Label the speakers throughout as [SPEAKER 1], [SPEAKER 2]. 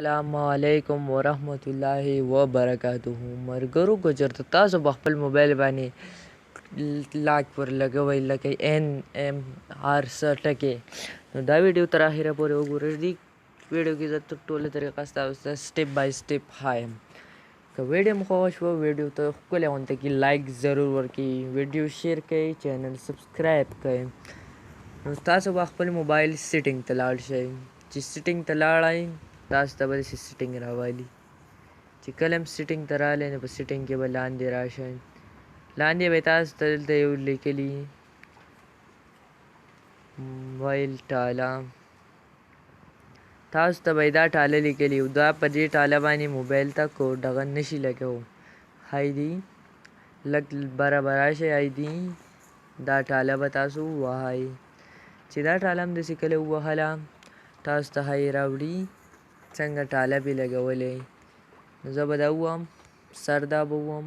[SPEAKER 1] السلام علیکم ورحمت الله وبرکاته. مرګرو، که چېرته تاسو په خپل موبایل باندې لاک ور لګوئ، لکه ان ایم آر څه ټکی، نو دا ویډیو تر اخره پورې وګورئ. دې ویډیو کې زه تر ټوله طریقه ستاسو ته سټیپ بای سټیپ ښایم. که ویډیو مو خوښه شوه، ویډیو ته ښکلې غونډه کې لایک ضرور ورکړئ، ویډیو شیر کړئ، چینل سبسکرایب کړئ. نو تاسو به خپل موبایل سیټینګ ته لاړ شئ. چې سیټینګ ته لاړئ، تاسو ته به داسې سیټینګ راوالي. چې کله هم سیټینګ ته راغلی، نو په سیټینګ کې به لاندې راشئ. لاندې به تاسو ته دلته یو لیکلي موبایل ټاله، تاسو ته به دا ټاله لیکلي. دا په دې ټاله باندې موبایل ته کو دغه نشي لګو. های دی لږ برابر راشئ، های دی دا ټاله به تاسو وهئ. چې دا ټاله هم داسې کله ووهله، تاسو ته های راوړي څنګه ټاله پې لګولې. نو زه به دا ووهم، سر دا به ووهم،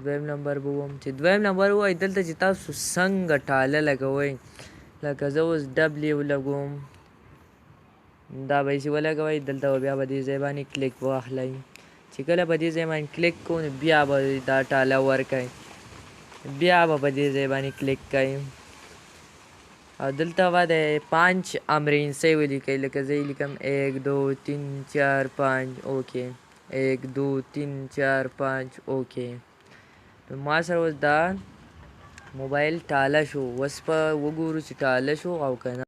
[SPEAKER 1] دویم نمبر به ووهم. چې دویم نمبر ووایي، دلته چې تاسو څنګه ټاله لګوئ، لکه زه اوس ډبلیو لګوم، دا به یې ولګوئ. دلته به بیا په دې ځای باندې کلیک واخلئ. چې کله په دې ځای باندې کلیک کوو، نو بیا به دا ټاله ورکئ، بیا به په دې ځای باندې کلیک کوئ او دلته به د 5 امرینسۍ ولیکئ. لکه زه یې لیکم 1، 2، 3، 4، 5، اوکې. 1، 2، 3، 4، 5، اوکې. نو ما سره اوس دا موبایل ټاله شو. اوس به وګورو چې ټاله شو او که نه.